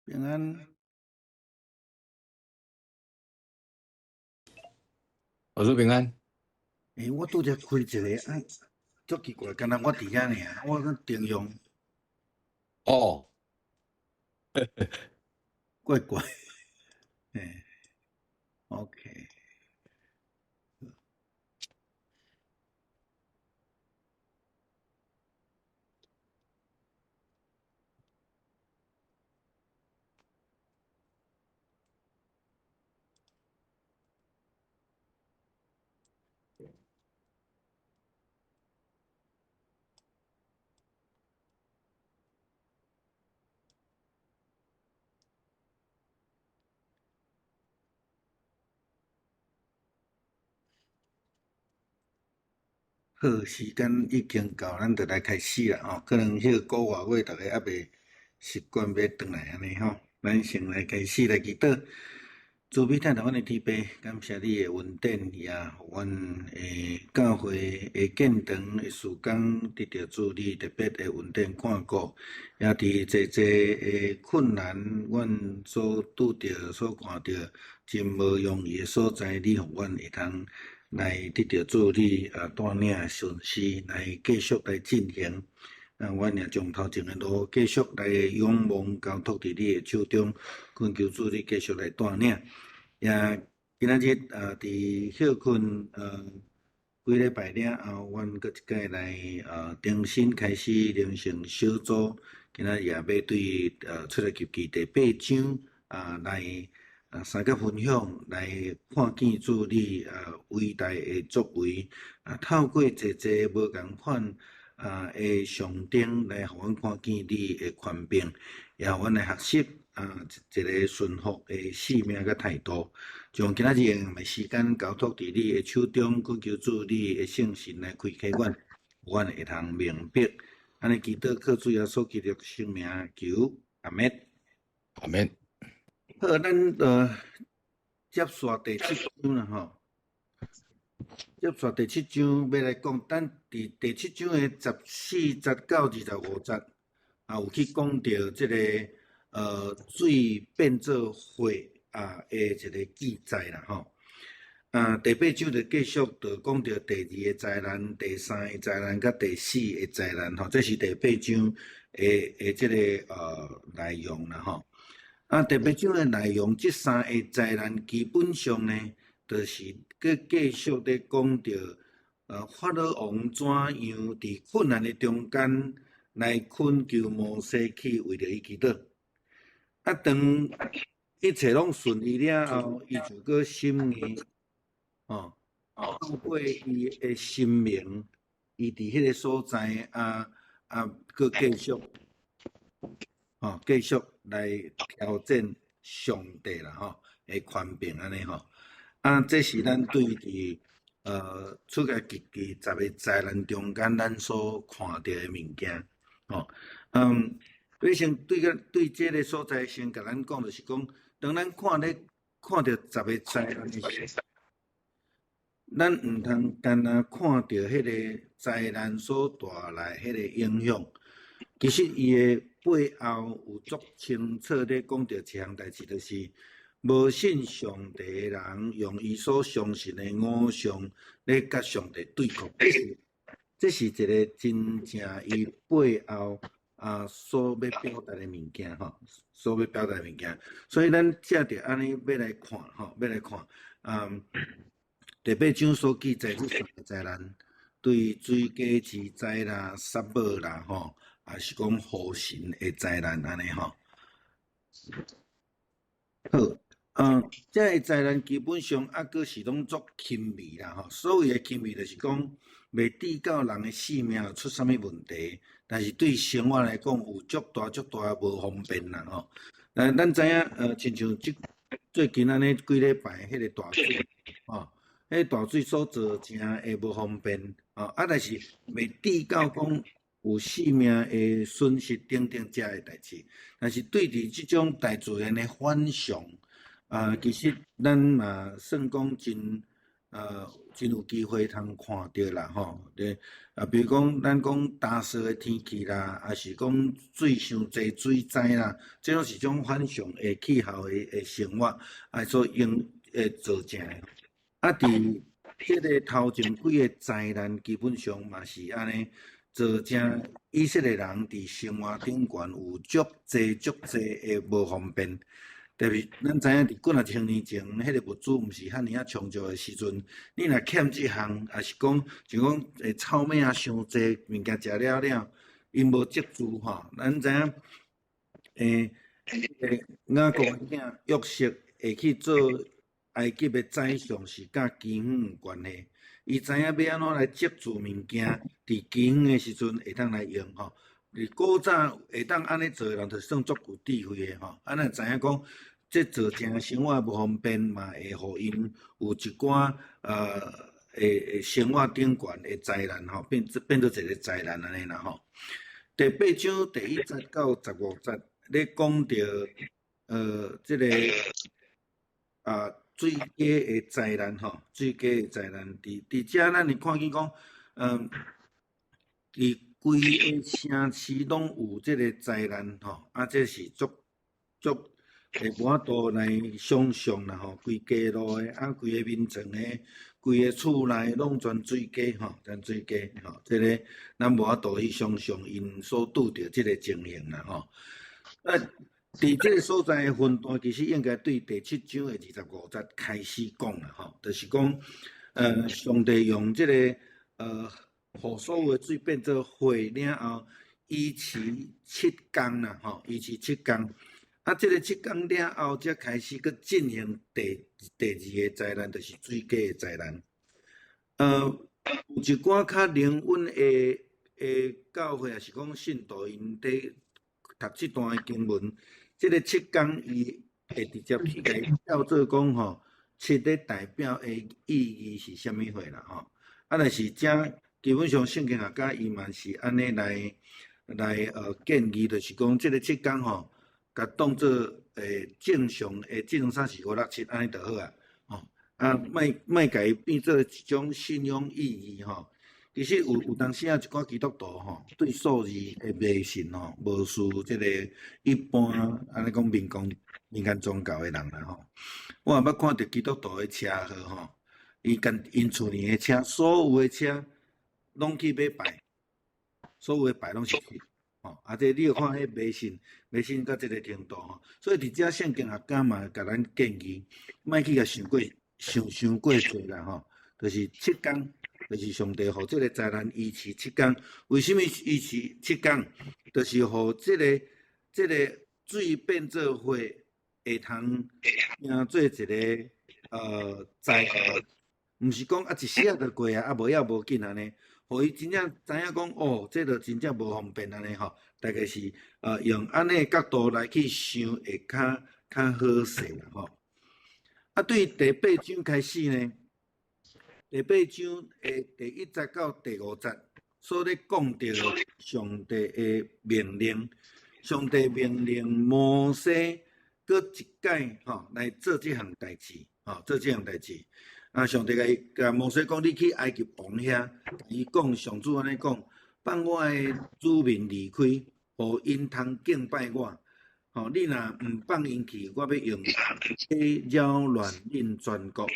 平安。我說平安。欸，我拄才開一个啊，足奇怪，敢若我佇遐爾，我講定用。哦。怪怪。欸，OK。好，時間已經到，咱就來開始啦吼。可能彼個月月，大家猶未習慣欲轉來按呢吼。咱先來開始來祈禱。慈悲疼阮的天父，感謝你的恩典，也予阮的教會的建堂的事工得著主你特別的恩典看顧，也佇濟濟的困難，阮所拄著、所看著真無容易的所在，你予阮會通來得著主你帶領順時來繼續來進行。啊，阮也將頭前的路繼續來仰望交託佇你的手中，懇求主你繼續來帶領。也今仔日啊，佇歇睏幾禮拜了後，阮閣一擺來重新開始靈性小組，今仔日也欲對出埃及記第八章啊來相佮分享，來看見主你偉大的作為啊，透過濟濟無仝款的象徵來予阮看見你的權柄，也予阮來學習一个順服的生命佮態度。將今仔日用的時間交託佇你的手中，懇求主你的聖神來開啟阮，阮會通明白。按呢祈禱靠主耶穌基督聖名求，阿們。阿們。好，咱接續第七章啦吼。接續第七章欲來講，咱佇第七章的14節到25節，有去講著這个水變做血的一个記載啦吼。第八章就繼續就講著第二个災難、第三个災難佮第四个災難吼，這是第八章的這个內容啦吼。第八章的內容，這三个災難基本上呢，就是閣繼續咧講著，法老王怎樣佇困難的中間來懇求摩西去為著伊祈禱。當一切攏順利了後，伊就閣心硬，透過伊的神明，伊佇彼个所在閣繼續，繼續來挑戰上帝啦吼，的權柄按呢吼。這是咱對佇出埃及記十个災難中間，咱所看著的物件，吼。你先對個對這个所在先共咱講，就是講，當咱看咧看著十个災難的時，咱毋通單單看著彼个災難所帶來彼个影響，其實伊的背後有足清楚咧講著一項代誌，就是無信上帝的人，用伊所相信的偶像咧佮上帝對抗，這是一个真正伊背後所欲表達的物件吼，所欲表達的物件。所以咱藉著按呢欲來看吼，欲來看，第八章所記載這三个災難，對水果之災啦、沙漠啦吼，抑是講雨神的災難按呢吼。好，這个災難基本上閣是攏足輕微啦吼。所謂的輕微，就是講袂至到人的性命有出啥物問題，但是對生活來講有足大足大無方便啦吼。咱知影，親像這最近按呢幾禮拜彼个大水，吼，彼个大水所造成的無方便，吼，但是袂至到講有性命的損失等等這个代誌。但是對佇這種大自然的反常，其實咱嘛算講真，真有機會通看著啦吼。啊，比如講，咱講乾燥的天氣啦，抑是講水傷濟水災啦，這攏是種反常的氣候的生活，啊，所用會造成的。啊，佇這个頭前幾个災難，基本上嘛是按呢，造成以色列人佇生活頂懸有足濟足濟的無方便。特別咱知影佇幾若千年前，彼个物資毋是遐爾仔充足的時陣，你若欠這項，抑是講像講草物仔傷濟，物件食了了，𪜶無積聚吼。咱知影，彼个雅各的囝約瑟會去做埃及的宰相，是佮饑荒有關係。伊知影欲按怎來積聚物件，佇饑荒的時陣會當來用吼。佇古早會當按呢做的人，就算足有智慧的吼。啊，咱知影講，這造成生活無方便，嘛會予𪜶有一寡會生活頂懸的災難吼，變做一个災難按呢啦吼。第八章第一節到15節咧講著這个水雞的災難吼，水雞的災難，佇遮咱會看見講，佇規個城市攏有這个災難吼，啊，這是足足會無法度來想像啦吼，規街路的，啊，規個眠床的，規个厝內攏全水雞吼，全水雞吼，這个咱無法度去想像𪜶所拄著這个情形啦吼。啊，佇這个所在的分段，其實應該對第七章的25節開始講啦吼，就是講，上帝用這个予所有的水變做血了後，維持七工啦吼，維持七工。啊，這个七工了後，才開始閣進行第二个災難，就是水雞的災難。有一寡較靈恩的教會，抑是講信徒，𪜶佇讀這段的經文，這个七工伊會直接去共伊叫做講吼，七咧代表的意義是啥物貨啦吼。啊，但是遮基本上聖經學家伊嘛是按呢來建議，就是講這个七工吼，共當做正常的這兩三四五六七按呢就好啊，吼啊，莫共伊變做一種信仰意義吼。其實有當時啊，一寡基督徒吼，對數字的迷信吼，無輸這個一般按呢講民間宗教的人啦吼。我也捌看著基督徒的車號吼，伊共𪜶厝裡的車，所有的車攏去買牌，所有的牌攏是七。吼，啊，這你著看彼迷信，迷信到這个程度吼，所以佇遮聖經學家嘛，共咱建議，莫去共想過想傷過濟啦吼，就是七工，就是上帝予這个災難維持七工。為啥物維持七工？就是予這个水變做血，會通成做一个災難，毋是講啊一時仔就過啊，啊無要無緊按呢。予伊真正知影講哦，這就真正無方便按呢吼，大概是用按呢角度來去想，會較好勢啦吼。啊，對第八章開始呢，第八章的第一節到第五節，所咧講著上帝的命令，上帝命令摩西閣一擺吼來做這項代誌，吼做這項代誌。啊！上帝共摩西講：你去埃及王遐，共伊講，上主按呢講，放我的子民離開，予𪜶通敬拜我。吼，你若毋放𪜶去，我欲用水擾亂恁全國。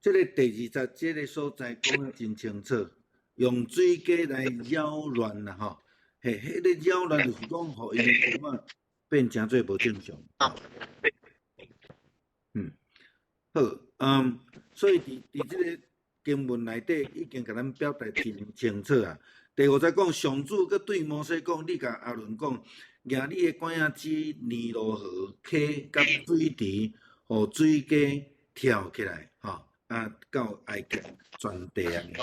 這个第二節這个所在講得真清楚，用水雞來擾亂啦，吼，嘿，彼个擾亂就是講，予𪜶生活變成做無正常。好，所以佇這个經文內底已經共咱表達真清楚啊。第五節講，上主閣對摩西講：你共亞倫講，舉你的拐仔指尼羅河溪佮水池，予水雞跳起來，吼，啊，到埃及全地按呢。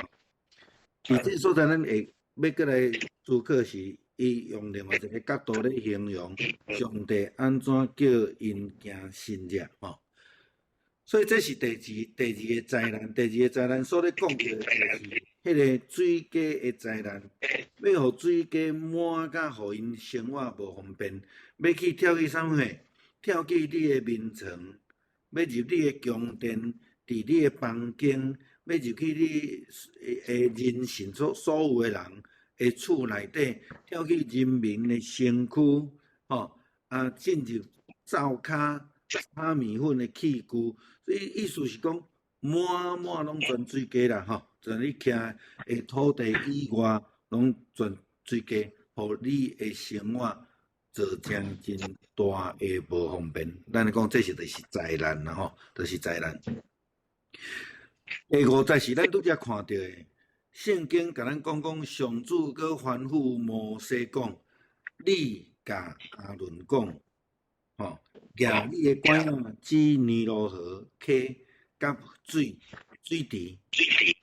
佇這所在，咱會欲閣來思考是，伊用另外一个角度咧形容上帝按怎叫𪜶行神跡，吼。所以這是第二个災難，第二个災難所咧講著的就是彼个水雞的災難，欲予水雞滿甲予𪜶生活無方便，欲去跳去啥物貨？跳去你的眠床，欲入你的宮殿，佇你的房間，欲入去你的人神所有的人的厝內底，跳去人民的身軀，吼，啊，進入灶跤炒麵粉的器具，所以意思是講，滿滿攏全水雞啦，吼，全你徛的土地以外，攏全水雞，予你的生活造成真大的無方便。咱來講，這是就是災難啦，吼，就是災難。第五節是咱拄才看著的，聖經共咱講講，上主閣吩咐摩西講：你共亞倫講，吼，舉你的拐仔指尼羅河溪佮水水池。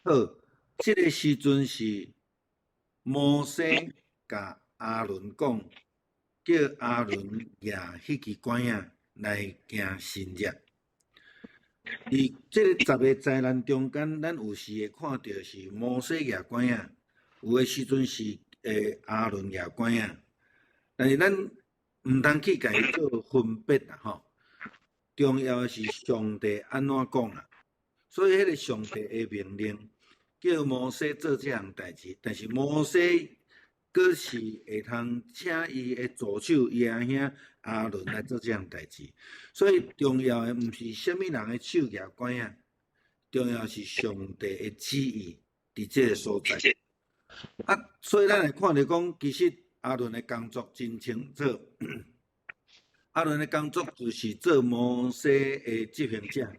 好，這个時陣是摩西共亞倫講，叫亞倫舉彼支拐仔來行神蹟。佇這個十个災難中間，咱有時會看著是摩西舉拐仔，有的時陣是亞倫舉拐仔，但是咱毋通去共伊做分別啦，吼。重要的是上帝按怎講啦，所以彼个上帝的命令叫摩西做這項代誌，但是摩西閣是會通請伊的助手，伊阿兄亞倫來做這項代誌。所以重要的毋是啥物人的手舉拐仔，重要是上帝的旨意佇這个所在。啊，所以咱會看著講，其實亞倫的工作真清楚。亞倫的工作就是做摩西的執行者，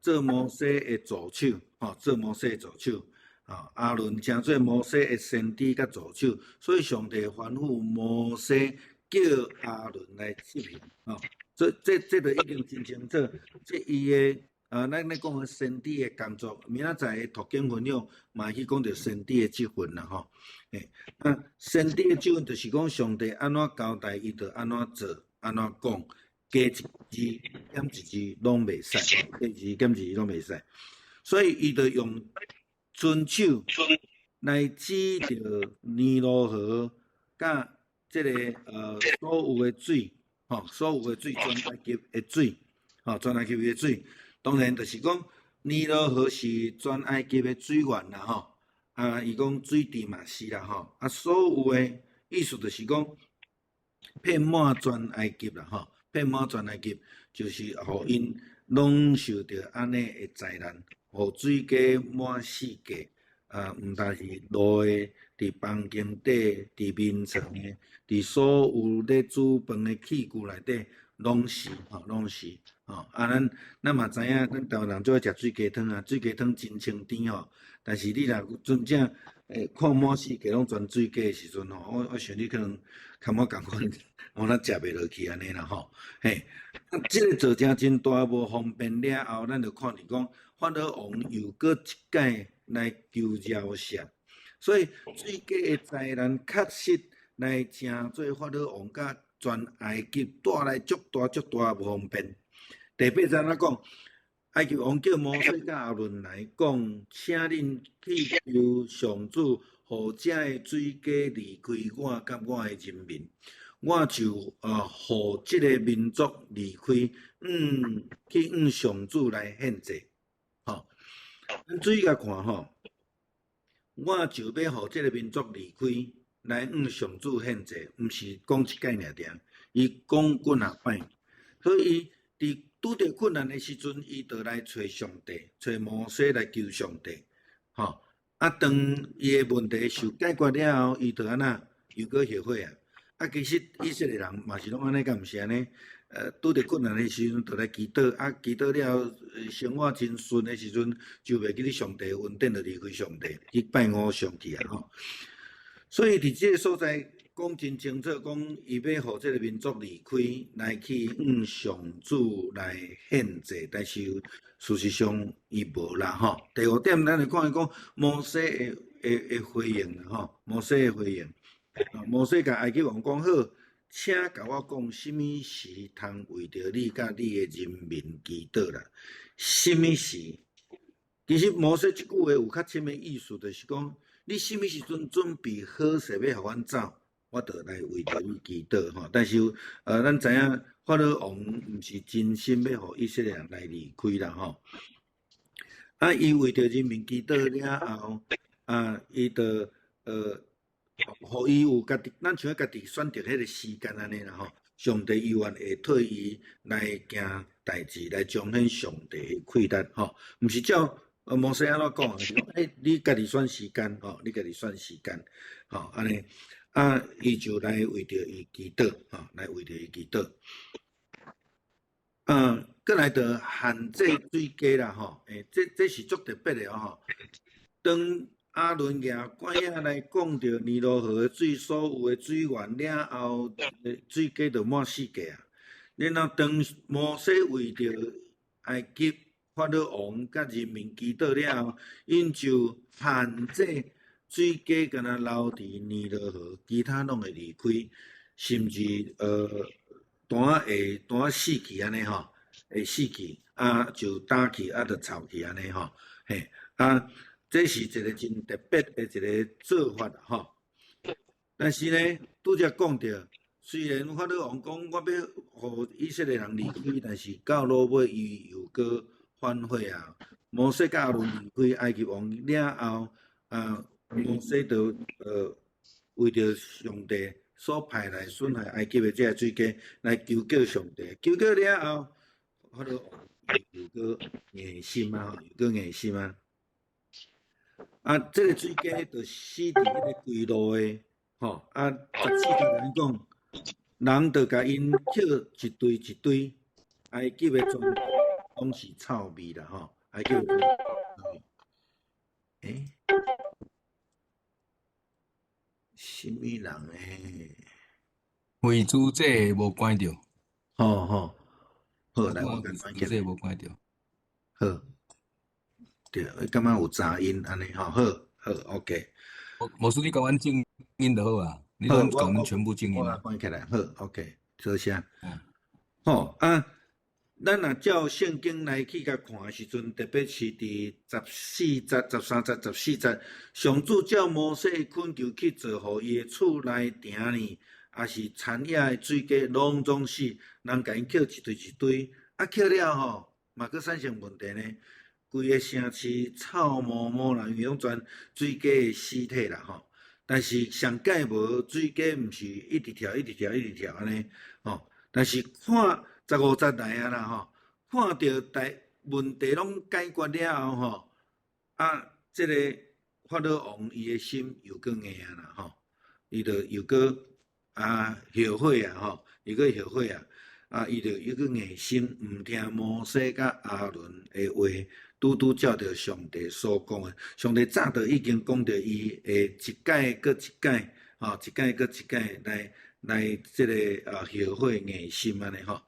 做摩西的助手，吼，做摩西的助手。啊，亞倫成做摩西的先知佮助手，所以上帝吩咐摩西叫亞倫來執行，吼，這這這就已經真清楚，這伊的啊，咱咧講的先知的工作，明仔載的讀經分享嘛去講著先知的職分啦，吼，欸，啊，先知的職分就是講上帝按怎交代，伊就按怎做，按怎講，加一字減一字攏袂使，加一字減一字攏袂使，所以伊就用伸手來指著尼羅河，佮這个所有的水，吼，所有的水，全埃及的水，吼，全埃及的水，當然就是講尼羅河是全埃及的水源啦，吼，啊，伊講水池嘛是啦，吼，啊，所有的意思就是講遍滿全埃及啦，吼，遍滿全埃及，就是予𪜶攏受著按呢的災難。予水雞滿四界，啊，毋但是路的，佇房間底、佇眠床的，佇所有咧煮飯的器具內底，攏是吼，攏是吼。啊，咱嘛知影，咱台灣人最愛食水雞湯啊，水雞湯真清甜吼。但是你若真正看滿四界攏全水雞的時陣吼，我想你可能較無仝款，我若食袂落去按呢啦吼。嘿，啊，這个造成真大無方便了後，咱就看著講，法老王又閣一擺來求饒赦，所以水雞的災難確實來成做法老王佮全埃及帶來足大足大無方便。第八節按怎講，埃及王叫摩西佮亞倫來講，請恁去求上主，予這个水雞離開我佮我的人民，我就予這个民族離開，去向上主來獻祭。吼，咱注意共看吼，我就欲予這个民族離開，來向上主獻祭，毋是講一擺爾爾，伊講幾若擺，所以伊佇拄著困難的時陣，伊就來揣上帝，揣摩西來求上帝，吼。啊，當伊的問題受解決了後，伊就按怎又閣後悔啊！啊，其實以色列人嘛是攏按呢，敢毋是按呢？拄著困難的時陣，就來祈禱，啊，祈禱了後，生活真順的時陣，就袂記得上帝恩典，就離開上帝去拜偶像去啊！吼。所以佇這个所在講真清楚，講伊欲予這个民族離開，來去向上主來獻祭，但是事實上伊無啦吼。第五點，咱來看伊講摩西的回應吼，摩西的回應，摩西共埃及王講好，請共我講，啥物時通為著你佮你的人民祈禱啦？啥物時？其實摩西這句話有較深的意思，就是講你啥物時陣準備好勢欲予阮走，我就來為著你祈禱吼。但是，咱知影法老王毋是真心欲予以色列人來離開啦吼。啊，伊為著人民祈禱了後，啊，伊就予伊有家己，咱像家己選擇彼个時間按呢啦吼。上帝猶原會替伊來行代誌，來彰顯上帝的氣力吼。毋是照摩西按怎講，是講欸，你家己選時間吼，你家己選時間吼，按呢啊，伊就來為著伊祈禱吼，來為著伊祈禱。嗯，閣來就限制水雞啦吼，欸，這是足特別的吼。當亞倫舉拐仔來摃著尼羅河的水，所有的水源了後，水雞就滿四界啊。然後當摩西為著埃及法老王佮人民祈禱了後，𪜶就限制水雞干焦留佇尼羅河，其他攏會離開，甚至單仔會死去按呢吼，會死去啊就焦去啊就臭去按呢吼，嘿啊。這是一個真特別的一個做法吼。但是呢，拄才講著，雖然法老王講我欲予以色列人離開，但是到落尾伊又閣反悔啊。摩西佮亞倫離開埃及王了後，啊，摩西就為著上帝所派來損害埃及的這个水雞來求告上帝，求告了後，法老王又閣硬心啊，又閣硬心啊。啊，這个水雞就死佇彼个規路的，吼啊，14節來講，人就共𪜶抾一堆一堆，埃及的全攏是臭味啦，吼，埃及的欸，啥物人欸？惠主這個無關著。吼吼，好，來我共關起來。這無關著。好。對，感覺有雜音按呢吼，好，好，OK。無事你共阮靜音就好啊，你攏共阮全部靜音。我關起來，好，OK，多謝。好啊，咱若照聖經來去共看的時陣，特別是佇14節、13節、14節，上主照摩西懇求去做，予伊的厝內埕呢，抑是田野的水雞，攏總死，人共𪜶抾一堆一堆，啊，抾了吼，嘛閣產生問題呢。規个城市臭毛毛啦，因為攏全水雞的屍體啦吼。但是上蓋無水雞，毋是一直跳、一直跳、一直跳按呢吼。但是看15節來啊啦吼，看著大問題攏解決了後吼，啊，這个法老王伊的心又閣硬啊啦吼，伊就又閣啊後悔啊吼，又閣後悔啊，啊，伊就又閣硬心，毋聽摩西佮亞倫的話。拄拄照著上帝所講的，上帝早就已經講著伊會一擺閣一擺，吼，一擺閣一擺來來這个啊後悔硬心按呢吼。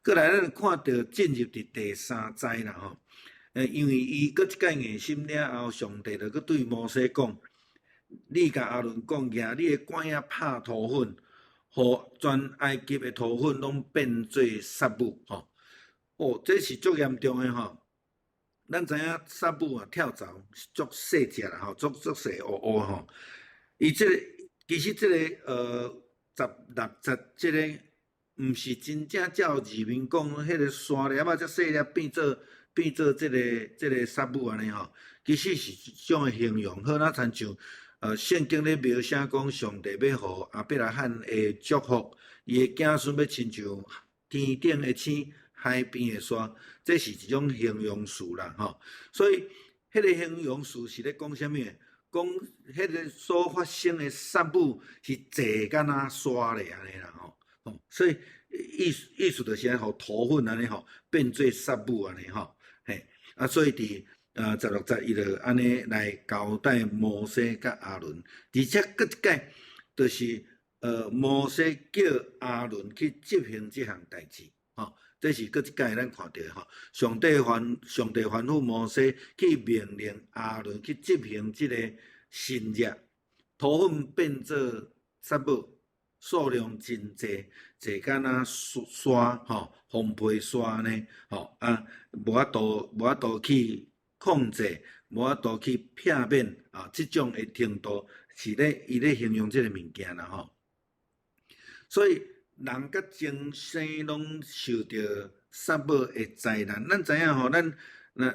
閣來咱看著進入佇第三災啦吼，因為伊閣一擺硬心了後，上帝就閣對摩西講：你共亞倫講，舉你的拐仔拍塗粉，予全埃及的塗粉攏變做殺母吼。哦，這是足嚴重的吼。咱知影殺母啊，跳蚤是足細隻啦吼，足足細烏烏吼。伊這個其實這個16節這個毋是真正照字面講，彼个沙粒仔遮細粒變做這個殺母按呢吼。其實是一種的形容，好若親像聖經咧描寫講，上帝欲予亞伯拉罕的祝福，伊的子孫欲親像天頂的星，海邊的沙，這是一種形容詞啦，吼。所以，彼个形容詞是咧講啥物？講彼个所發生的殺母是濟敢若沙咧按呢啦，吼。所以意思就是按呢，予塗粉按呢吼，變做殺母按呢吼，嘿。啊，所以佇16節伊就按呢來交代摩西佮亞倫，而且閣一擺，就是摩西叫亞倫去執行這項代誌，吼。這是閣一擺咱看著吼，上帝吩咐摩西去命令亞倫去執行這個神蹟，塗粉變做殺母，數量真濟，濟敢若沙吼，風皮沙呢吼啊，無法度去控制，無法度去避免啊，這種的程度是咧伊咧形容這个物件啦吼。所以人佮眾生攏受著殺母的災難，咱知影吼，咱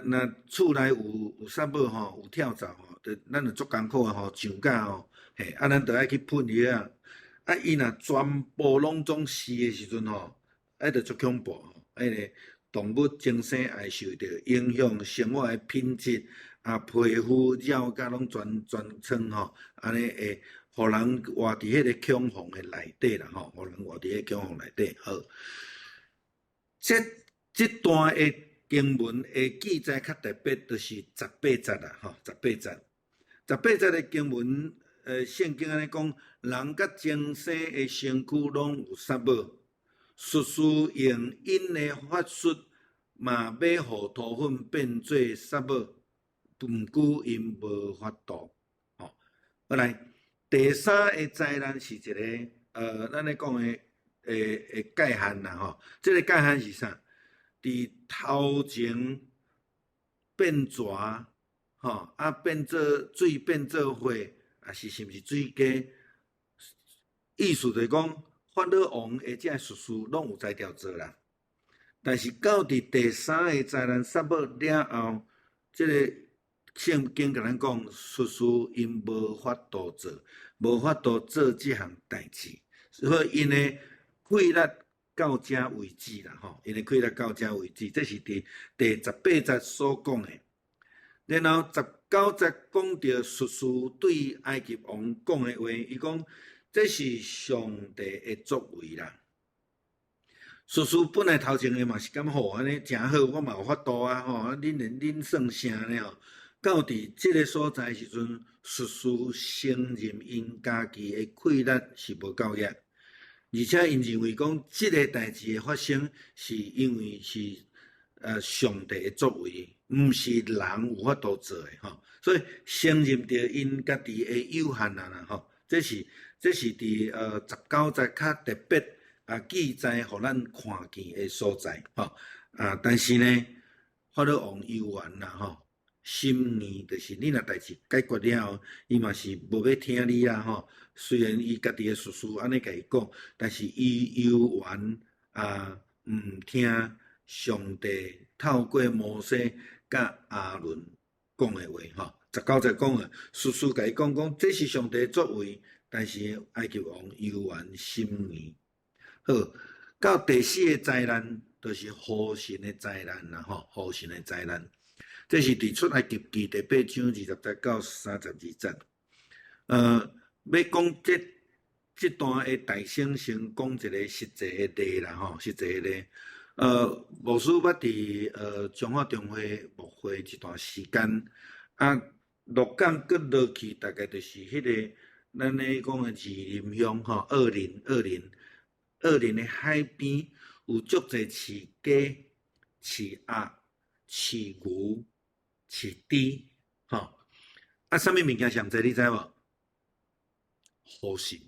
若厝內有啥物吼，有跳蚤吼，就咱就足艱苦的吼，上架吼，嘿，啊，咱就愛去噴藥仔。啊，伊若全部攏總死的時陣吼，彼就足恐怖吼，彼个動物終生會受著影響，生活的品質啊，皮膚繞甲攏全全瘡吼，按呢會予人活佇彼个恐慌的內底啦吼，予人活佇彼个恐慌內底。好，這段的經文的記載較特別，就是十八節啦吼，十八節，十八節的經文，聖經按呢講，人佮終生的身軀攏有虱母，術士用𪜶的法術嘛欲予塗粉變做虱母，毋過𪜶無法度。吼，好來，第三个災難是一個，咱咧講的，界限啦吼，這個界限是啥？佇頭前變蛇，吼，啊變做水變做血，抑是是毋是水雞？意思就是講，法老王的這術士攏有才調做啦。但是到佇第三個災難殺母了後，這個聖經共咱講，術士𪜶無法度做，無法度做這項代誌，所以𪜶的氣力到這為止啦，吼，𪜶的氣力到這為止，這是佇第十八節所講的。然後十九節講著術士對埃及王講的話，伊講這是上帝的作為啦。術士本來頭前的嘛是感覺吼，按呢誠好，我嘛有法度啊，吼，啊恁算啥呢吼？到佇這个所在時陣，術士承認𪜶家己的氣力是無夠額。而且𪜶認為講，這个代誌的發生是因為是上帝的作為，毋是人有法度做的吼，所以承認著𪜶家己的有限啊啦吼，這是佇十九節較特別啊記載，予咱看見的所在吼啊，但是呢，法老王猶原啦吼，心硬就是你若代誌解決了後，伊嘛是無欲聽你啊吼。雖然伊家己的術士按呢共伊講，但是伊猶原啊毋聽上帝透過摩西佮亞倫講的話吼。十九節講啊，術士共伊講講，這是上帝的作為，但是埃及王猶原心硬。好，到第四个災難，就是河神的災難啦吼，河神的災難。這是佇出埃及記第八章20節到32節。欲講這段的大省先講一個實際的例啦吼，實際的例。牧師捌佇彰化中會牧會一段時間，啊，鹿港閣落去，大概就是彼个咱咧講的二林鄉吼，二林二林二林的海邊有足濟飼雞、飼鴨、飼牛、飼豬，吼。啊，啥物物件上濟你知無？河蟳，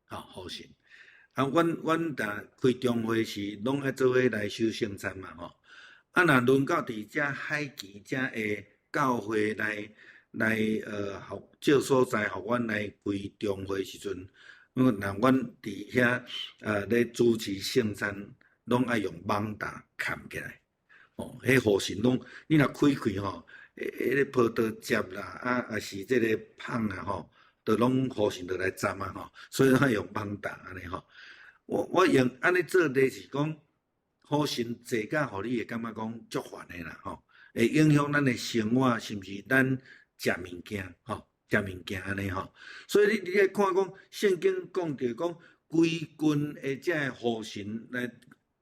吼，河蟳。啊，阮若開中會時，攏愛做伙來守聖餐嘛，吼。啊，若輪到佇遮海墘遮的教會來借所在，予阮來開中會時陣，若阮佇遐咧主持聖餐，攏愛用網罩崁起來。吼，彼河蟳攏，你若開開吼，彼个葡萄汁啦，啊，抑是這个麭啊，吼，都攏河蟳就來鏨啊，吼，所以攏愛用網罩按呢吼。我用按呢做例是講，河蟳濟甲予你會感覺講足煩的啦，吼，會影響咱的生活，甚至咱食物件，吼，食物件按呢吼。所以你愛看講聖經講著講規群的這个河蟳來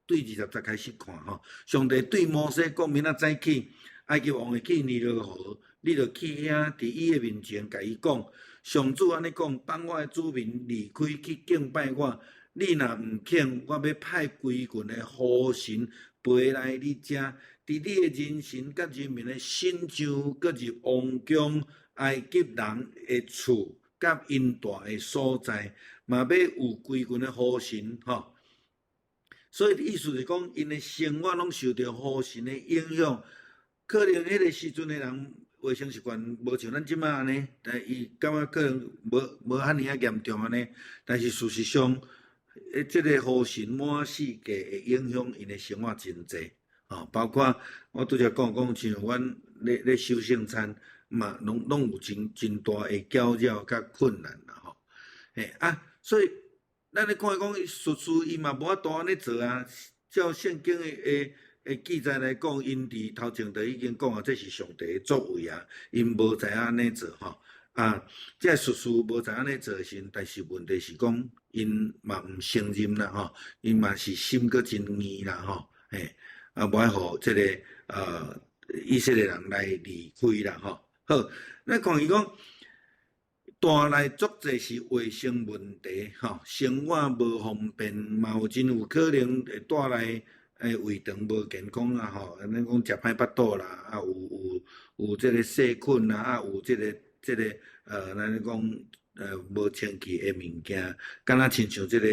對20節開始看吼，上帝對摩西講明仔早起，埃及王會去尼羅河，你著去遐佇伊的面前共伊講，上主按呢講，放我的子民離開去敬拜我。你若毋肯，我欲派規群的河蟳飛來你遮，佇你的人身佮人民的身上，閣入王宮、埃及人的厝佮𪜶蹛的所在，嘛欲有規群的河蟳吼。所以意思是講，𪜶的生活攏受著河蟳的影響。可能彼个時陣的人衛生習慣無像咱這馬按呢，但伊感覺可能無遐爾仔嚴重按呢。但是事實上，這个河蟳滿四界會影響𪜶的生活真濟。吼。吼，包括我拄才講講，像阮咧咧守聖餐嘛，攏攏有真真大的攪擾佮困難啦，吼。嘿啊，所以咱咧看講，術士伊嘛無法度按呢做啊。照聖經的的的記載來講，𪜶佇頭前就已經講啊，這是上帝的作為啊，𪜶無知影按呢做吼。啊，這個術士無知按呢做的時陣，但是問題是講，𪜶嘛毋承認啦吼，𪜶嘛是心閣真硬啦吼，嘿，啊無愛予這個以色列人來離開啦吼。好，咱看伊講，帶來足濟是衛生問題吼，生活無方便，嘛有真有可能會帶來胃腸無健康啦吼，按呢講食歹腹肚啦，啊有有有這個細菌啦，啊有這個這個咱講無清氣的物件，敢若親像這個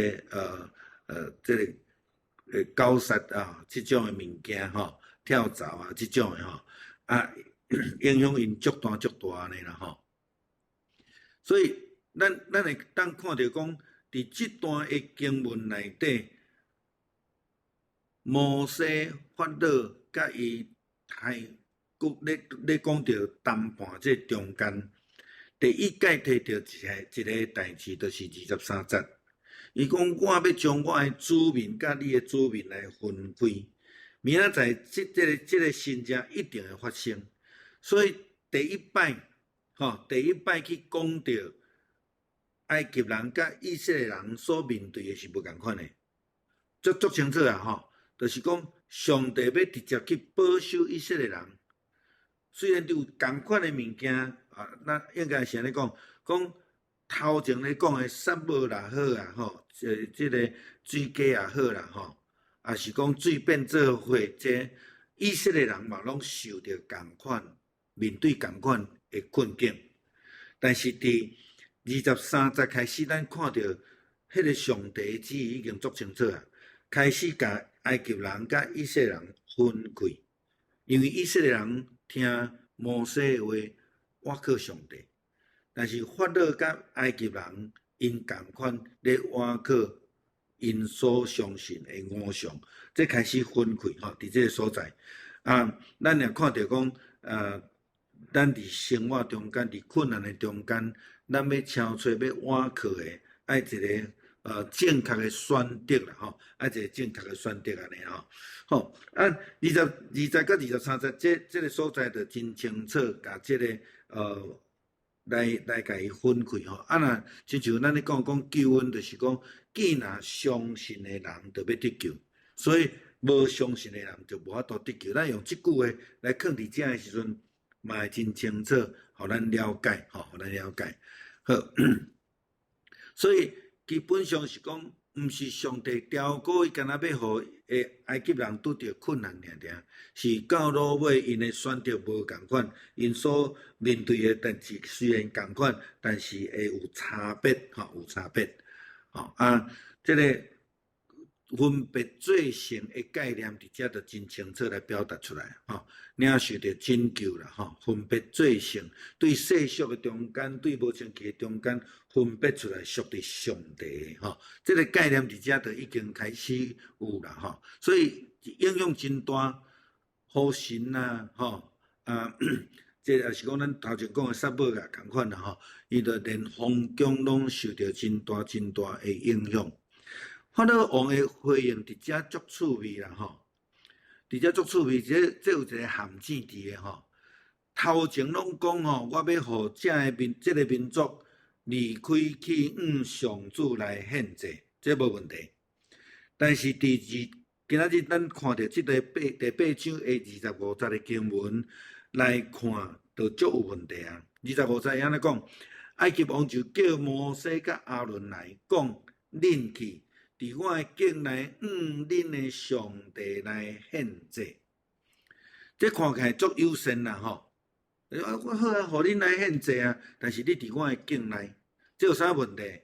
這個狗虱啊，這種的物件吼，跳蚤啊這種的吼，啊影響𪜶足大足大按呢啦吼。所以，咱咱會當看著講，佇這段的經文內底，摩西、法老佮伊還閣咧咧講著談判這中間，第一擺提著一個一個代誌，就是23節。伊講我欲將我的子民佮你的子民來分開，明仔載這這個這個神跡一定會發生。所以第一擺，吼，第一擺去講著埃及人佮以色列人所面對的是無仝款的，足足清楚啊！吼，就是講上帝欲直接去保守以色列人，雖然有仝款的物件啊，咱應該是按呢講，講頭前咧講的殺無也好啊，吼，這這個水雞也好啦，吼，抑是講水變做血，這以色列人嘛攏受著仝款，面對仝款的困境，但是佇23節開始，咱看著彼個上帝旨意已經足清楚啊，開始共埃及人佮以色列人分開，因為以色列人聽摩西的話，倚靠上帝，但是法老佮埃及人𪜶仝款咧倚靠𪜶所相信的偶像，這開始分開吼，佇這個所在啊，咱也看著講，咱佇生活中間，佇困難的中間，咱欲超揣欲倚靠的，愛一個正確的選擇啦吼，愛一個正確的選擇按呢吼。好，啊，22節佮23節，這這個所在就真清楚，共這個來來共伊分開吼。啊，若親像咱咧講講救恩，就是講，既若相信的人就欲得救，所以無相信的人就無法度得救。咱用這句話來囥佇遮的時陣，嘛會真清楚，予咱了解，吼，予咱了解。好，所以基本上是講，毋是上帝刁故意，干焦欲予埃及人拄著困難爾爾，是到落尾𪜶的選擇無仝款，𪜶所面對的代誌雖然仝款，但是會有差別，吼，有差別，吼啊，這個分別做聖的概念，佇遮就真清楚來表達出來，吼，領受著拯救啦，吼，分別做聖，對世俗的中間，對無清氣的中間，分別出來屬佇上帝，吼，這個概念佇遮就已經開始有啦，吼，所以影響真大，雨神啊，吼，啊，這也是講咱頭前講的撒母耳仝款啦，吼，伊就連皇宮攏受著真大真大的影響。法老王的回應佇遮足趣味啦吼，佇遮足趣味，這這有一個陷阱佇个吼。頭前攏講吼，我欲予這个民這個民族離開去向上主來獻祭，這無問題。但是佇二今仔日咱看著這個八第八章的25節的經文來看，就足有問題啊。25節按呢講，埃及王就叫摩西佮亞倫來講，恁去佇我的境內，向恁的上帝來獻祭。這看起來足友善啦吼。啊，我好啊，予恁來獻祭啊，但是你佇我的境內，這有啥問題？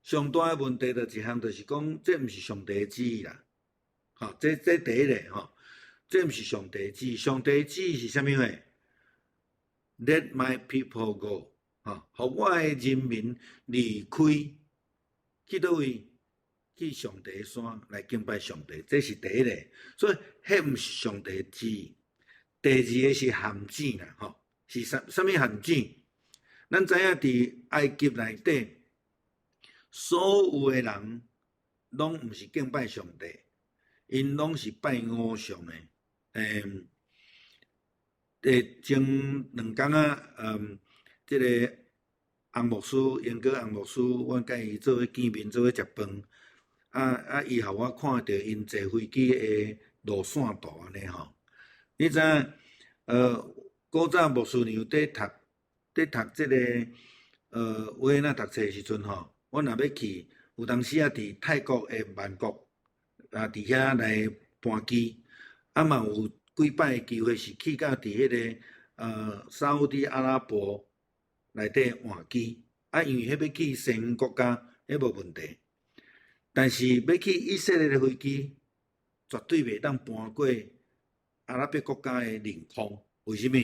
上大的問題就一項，就是講，這毋是上帝的旨意啦。吼，這這第一個吼，這毋是上帝的旨意。上帝的旨意是啥物貨？Let my people go，吼，予我的人民離開，去佗位？去上帝山來敬拜上帝，這是第一个。所以，彼毋是上帝旨意。第二个是陷阱啦，吼，是啥啥物陷阱？咱知影佇埃及內底，所有的人攏毋是敬拜上帝，𪜶攏是拜偶像的。前2工啊，這个洪牧師，英國洪牧師，阮佮伊做伙見面，做伙食飯。啊，伊予我看著𪜶坐飛機的路線圖按呢吼。你知影？古早牧師娘佇讀這个維也納讀冊的時陣吼，阮若欲去，有當時啊佇泰國的曼谷啊，佇遐來盤機，啊嘛有幾擺的機會是去到佇彼个沙烏地阿拉伯內底換機，啊，因為彼欲去西方國家，彼無問題，但是欲去以色列的飛機，絕對袂當盤過阿拉伯國家的領空，為啥物？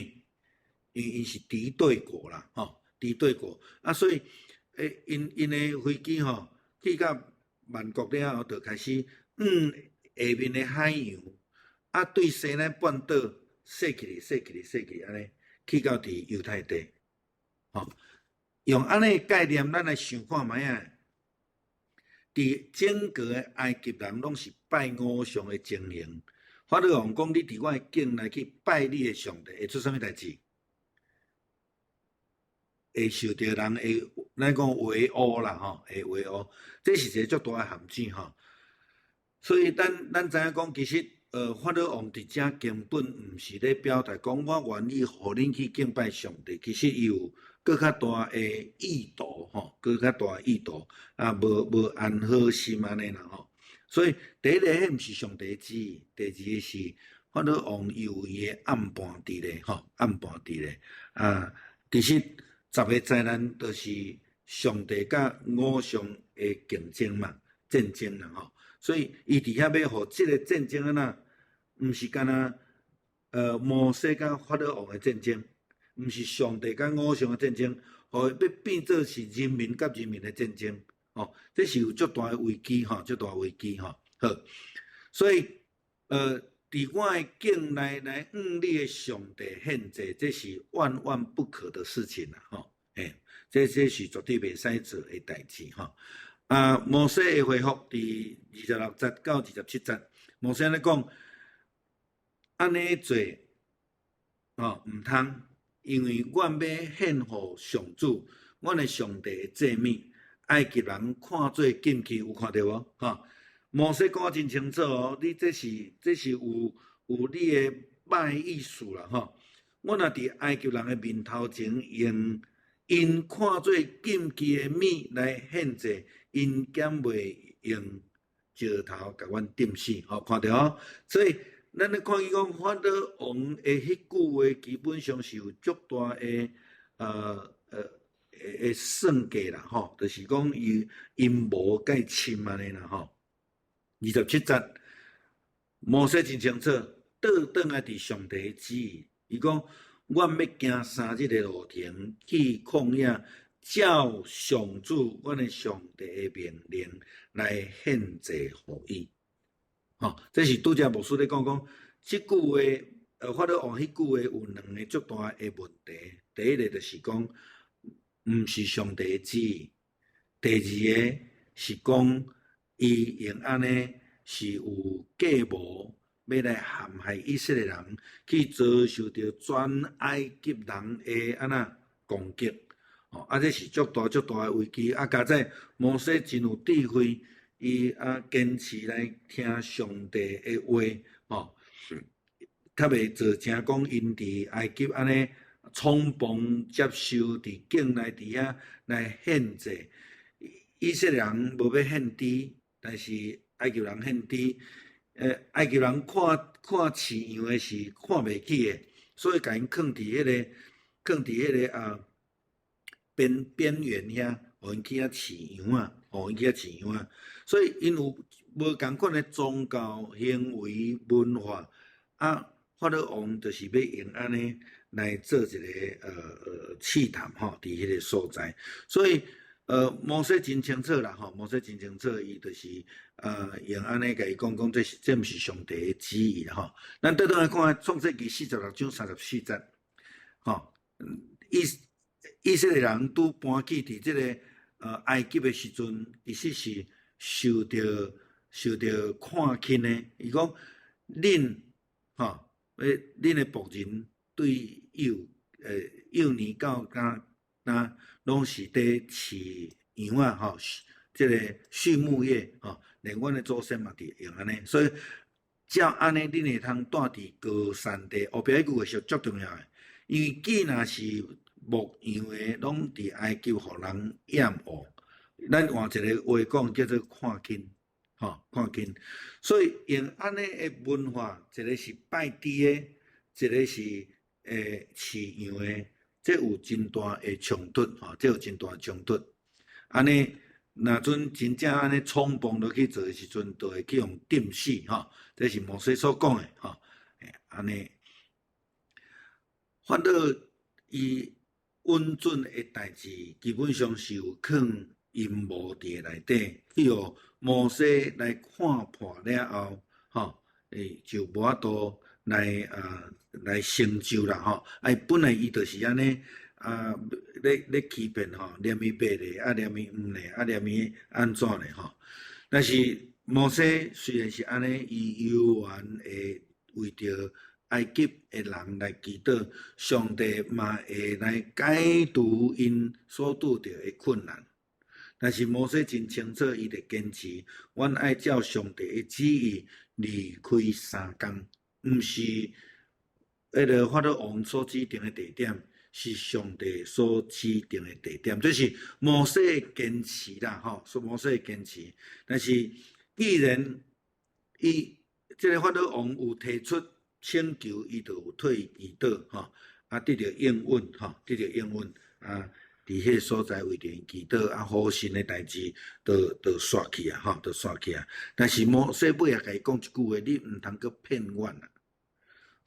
因為𪜶是敵對國啦，吼，敵對國啊，所以𪜶的飛機吼，去到曼谷了後，就開始向下面的海洋，啊，對西奈半島踅起去、踅起去、踅去，按呢去到佇猶太地，吼，用按呢概念，咱來想看覓仔。佇整個的埃及人攏是拜偶像的情形，法老王講：你佇我的境內去拜你的上帝，會出啥物代誌？會受著人會咱講圍毆啦，吼，會圍毆，這是一個足大的陷阱吼。所以咱知影講，其實法老王佇遮根本毋是咧表達講我願意予恁去敬拜上帝，其實伊有閣較大的意圖吼，閣較大的意圖啊，無安好心按呢啦吼。所以第一个，彼毋是上帝旨意；第二个是法老王伊有伊的暗盤佇咧吼，暗盤佇咧啊。其實十个災難就是上帝佮偶像的競爭嘛，戰爭啦吼。所以伊佇遐欲予這个戰爭按怎，毋是干焦摩西佮法老王的戰爭，毋是上帝佮偶像的戰爭，予欲變做是人民佮人民的戰爭，吼，這是有足大的危機吼，足大的危機吼。好，所以佇我的境內來向你的上帝獻祭，這是萬萬不可的事情啦，吼，嘿，這是絕對袂使做的代誌吼。啊，摩西的回覆佇26節到27節，摩西按呢講，按呢做，哦，毋通，因為阮欲獻予上主，阮的上帝的祭物，埃及人看做禁忌，有看著無？吼，摩西講得真清楚哦，你這是有你的歹意思啦，吼。我若佇埃及人的面頭前用𪜶看做禁忌的物來獻祭，𪜶敢袂用石頭共阮釘死？吼，看著哦。所以咱咧看見講法老王的彼句話，基本上是有足大的算計啦，吼，就是講伊陰謀蓋深按呢啦，吼。27節，摩西真清楚，倒轉來佇上帝的旨意，伊講：阮欲行3日的路程去曠野，照上主阮的上帝的命令來獻祭予伊。吼，這是拄才牧師咧講講，這句話，法老王彼句話有兩个足大的問題。第一个就是講，毋是上帝的旨意；第二个是講，伊用按呢是有計謀，欲來陷害以色列人，去遭受著全埃及人的按怎攻擊。吼，啊，這是足大足大的危機。啊，佳哉摩西真有智慧，伊啊堅持來聽上帝的話，吼，較袂造成講𪜶佇埃及按呢衝動接受佇境內佇遐來獻祭。以色列人無欲獻豬，但是埃及人獻豬。埃及人看看飼羊的是看袂起的，所以共𪜶囥佇彼个啊邊緣遐，予𪜶去遐飼羊啊，予𪜶去遐飼羊啊。所以𪜶有無仝款的宗教行為文化，啊，法老王就是欲用按呢來做一个試探吼，佇彼个所在，所以。摩西真清楚啦吼，摩西真清楚，伊就是用按呢共伊講講，這毋是上帝的旨意啦吼。咱倒轉來看創世記46章34節，吼，以色列人拄搬去佇這个埃及的時陣，其實是受著看輕的。伊講恁吼，恁的僕人對幼年到今今攏是佇飼羊仔吼，這个畜牧業吼，連阮的祖先嘛佇用按呢，所以照按呢，恁會通蹛佇歌珊地。後壁彼句話是足重要的，因為既若是牧羊的，攏佇埃及予人厭惡。咱換一個話講，叫做看輕，吼，看輕。所以用按呢的文化，一個是拜豬的，一個是飼羊的，這有真大的衝突，吼，這有真大的衝突。按呢，若陣真正按呢衝碰落去做的時陣，就會去予釘死，吼。這是摩西所講的，吼。按呢，法老伊允准的代誌，基本上是有囥陰謀佇內底，去予摩西來看破了後，吼，就無法度來成就啦，吼。啊，本來伊就是按呢，啊，咧欺騙吼，連伊白咧，啊，連伊黃咧，啊，連伊按怎咧，吼。但是摩西雖然是按呢，伊猶原會為著埃及的人來祈禱，上帝嘛會來解除𪜶所拄著的困難。但是摩西真清楚，伊就堅持，阮愛照上帝的旨意離開3工，毋是彼个法老王所指定的地點，是上帝所指定的地點。這是摩西的堅持啦，吼，是摩西的堅持。但是既然伊這个法老王有提出請求，伊就有替伊祈禱，吼，啊，得著應允，吼，得著應允，啊，佇彼个所在為著𪜶祈禱，啊，火神的代誌就煞去啊，吼，就煞去啊。但是摩西尾仔共伊講一句話：你毋通閣騙阮啊，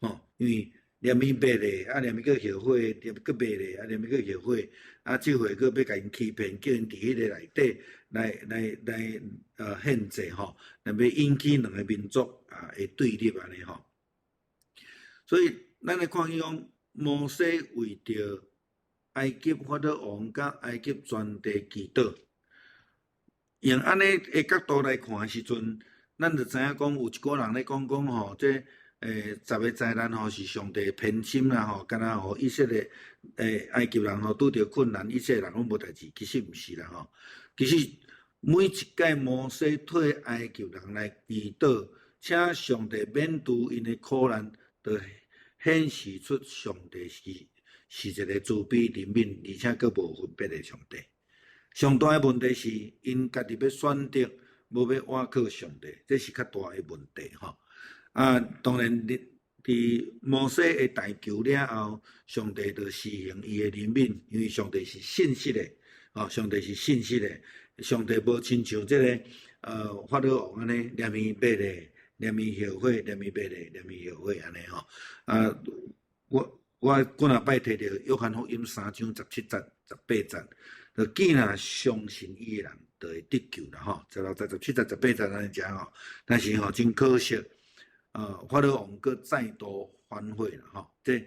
吼，因為連伊白咧，啊，連伊閣後悔，連閣白咧，啊，連伊閣後悔，啊，這回閣欲共𪜶欺騙，叫𪜶佇彼个內底來獻祭吼，來欲引起兩个民族啊的對立按呢吼。所以，咱來看見講，摩西為著埃及法老王佮埃及全地祈禱，用按呢的角度來看的時陣，咱就知影講有一寡人咧講講吼，這十个災難吼是上帝偏心啦吼，敢若予以色列埃及人吼拄著困難，以色列人攏無代誌，其實毋是啦吼。其實每一擺摩西替埃及人來祈禱，請上帝免除𪜶的苦難，就顯示出上帝是一个慈悲憐憫，而且閣無分別的上帝。上大的問題是，𪜶家己欲選擇，無欲倚靠上帝，這是較大的問題吼。啊，當然，佇摩西的代求了後，上帝就施行伊的憐憫，因為上帝是信實的，吼，上帝是信實的，上帝無親像這个法老王按呢，連伊白咧，連伊後悔，連伊白咧，連伊後悔按呢吼。啊，我幾若擺提著約翰福音3章17節、18節，就既若相信伊的人，就會得救啦吼。16節、17節、18節按呢講吼。但是吼，真可惜，法老王閣再度反悔啦吼。這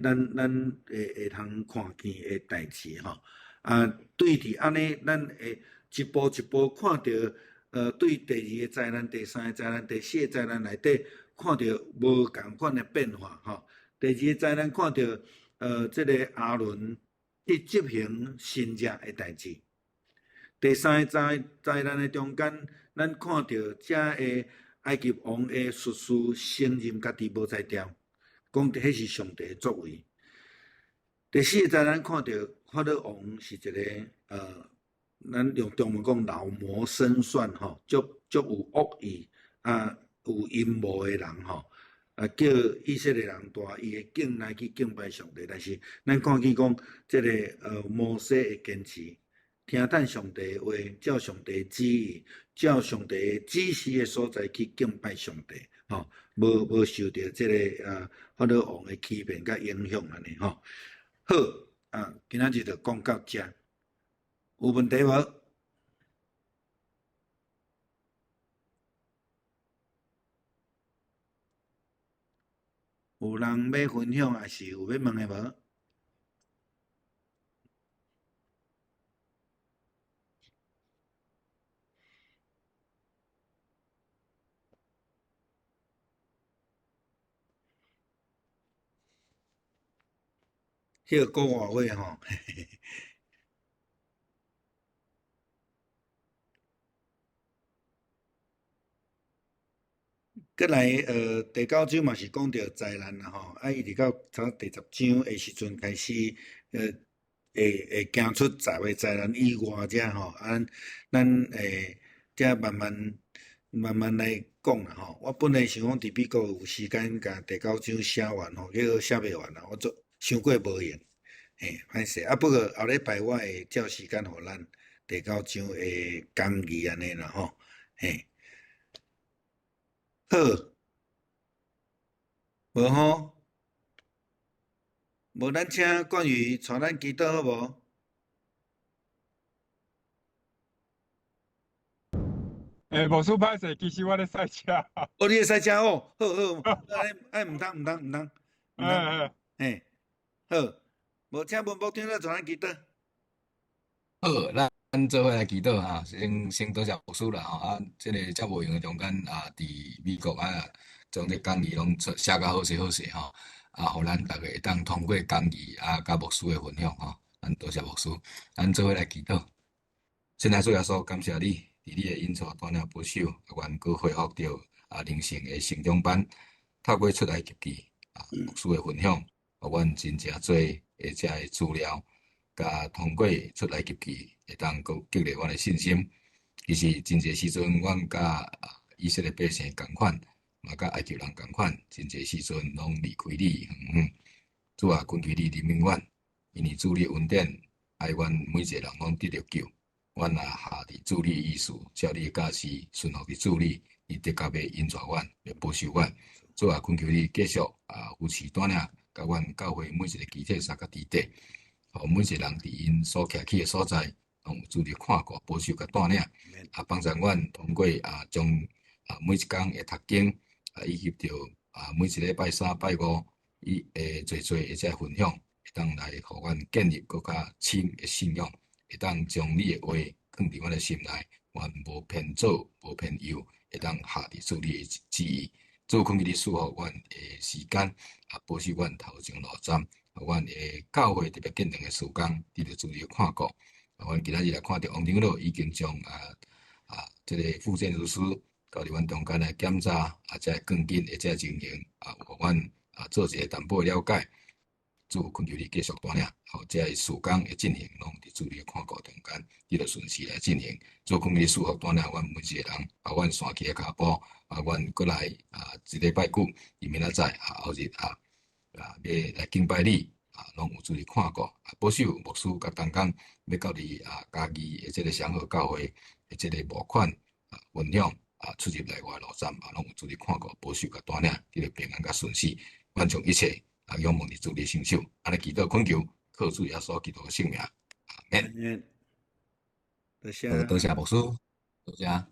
咱會通看見的代誌吼。啊，對佇按呢，咱會一步一步看著，對第二个災難、第三个災難、第四个災難內底，看著無仝款的變化吼。第二个災難看著，這个亞倫去執行神蹟的代誌。第三个災難的中間，咱看著遮个埃及王的術士承認家己無才調，講彼是上帝的作為。第四個災難看著法老王是一个咱用中文講老謀深算吼，足足有惡意啊，有陰謀的人吼，啊叫以色列人帶伊的境內去敬拜上帝，但是咱看見講這个摩西的堅持，聽從上帝的話，照上帝的旨意，照上帝指示的所在去敬拜上帝，吼，無受著這个法老王的欺騙佮影響按呢吼。好，啊，今仔日就講到遮。有問題無？有人欲分享，抑是有欲問的無？彼個國外話吼。閣來，第九章嘛是講著災難啦吼，啊，伊佇到差第十章的時陣開始，會行出十个災難以外遮吼，啊，咱會遮慢慢慢慢來講啦吼。我本來想講佇美國有時間共第九章寫完吼，結果寫袂完啦，我做傷過無閒，嘿，歹勢。啊，不過後禮拜我會照時間予咱第九章的講義按呢啦吼，嘿。好，無吼，無咱請冠宇帶咱祈禱好無？欸，牧師歹勢，其實我咧駛車。哦，你咧駛車哦，好好，哎，毋通毋通毋通，毋通，嘿，好，無請文牧長來帶咱祈禱。好，咱做伙來祈禱哈，先先多謝牧師啦吼，啊，這个遮無閒的中間啊，佇美國啊，將這講義攏寫甲好勢好勢吼，啊，予咱逐个會當通過講義啊，佮牧師的分享吼，咱多謝牧師，咱做伙來祈禱。親愛主耶穌，感謝你，佇你的恩賜帶領保守，阮閣恢復著啊靈性的成長班，透過出埃及記啊牧師的分享，予阮真正濟的遮个資料。佮通過出埃及記，會當閣激勵阮的信心。其實真濟時陣，阮佮以色列百姓仝款，嘛佮埃及人仝款，真濟時陣攏離開你遠遠。主啊，懇求你憐憫阮，因為主你恩典，愛阮每一個人攏得著救。阮若合佇主你意思，照你的教示，順服佇主你，你的確欲引帶阮，欲保守阮。主啊，懇求你繼續啊扶持帶領，佮阮教會每一個肢體三個肢體。予每一個人佇𪜶所徛起的所在，攏有主你看顧、保守佮帶領，啊，幫助阮通過啊，將啊每一工的讀經，啊，以及著啊每一禮拜三、拜五，伊會濟濟的這分享，會當來予阮建立閣較深的信仰，會當將你的話囥佇阮的心內，阮無偏左、無偏右，會當合佇主你的旨意。主懇求你賜予阮的時間，啊，保守阮頭前路站。阮的教會特別見證的時間，得著主你的看顧。啊，阮今仔日來看著王長老已經將啊這个副建築師交佇阮中間來檢查啊，這个鋼筋的這个情形啊，予阮啊做一个淡薄的了解。主懇求你繼續帶領，予這个事工的進行，攏佇主你的看顧中間，得著順時來進行。主懇求你賜福帶領阮每一個人，啊，阮山區的跤步，啊，阮閣來啊，一禮拜久，佇明仔載啊，後日啊。啊，欲來敬拜你，啊，攏有主你看顧，啊，保守牧師佮同工，欲到佇啊嘉義的這个祥和教會的這个募款啊分享啊出入內外路站啊，攏有主你看顧，保守佮帶領，得著平安佮順遂，阮將一切啊仰望佇主你聖手，按呢祈禱懇求，靠主耶穌基督的聖名，阿們。多謝。多謝牧師，多謝。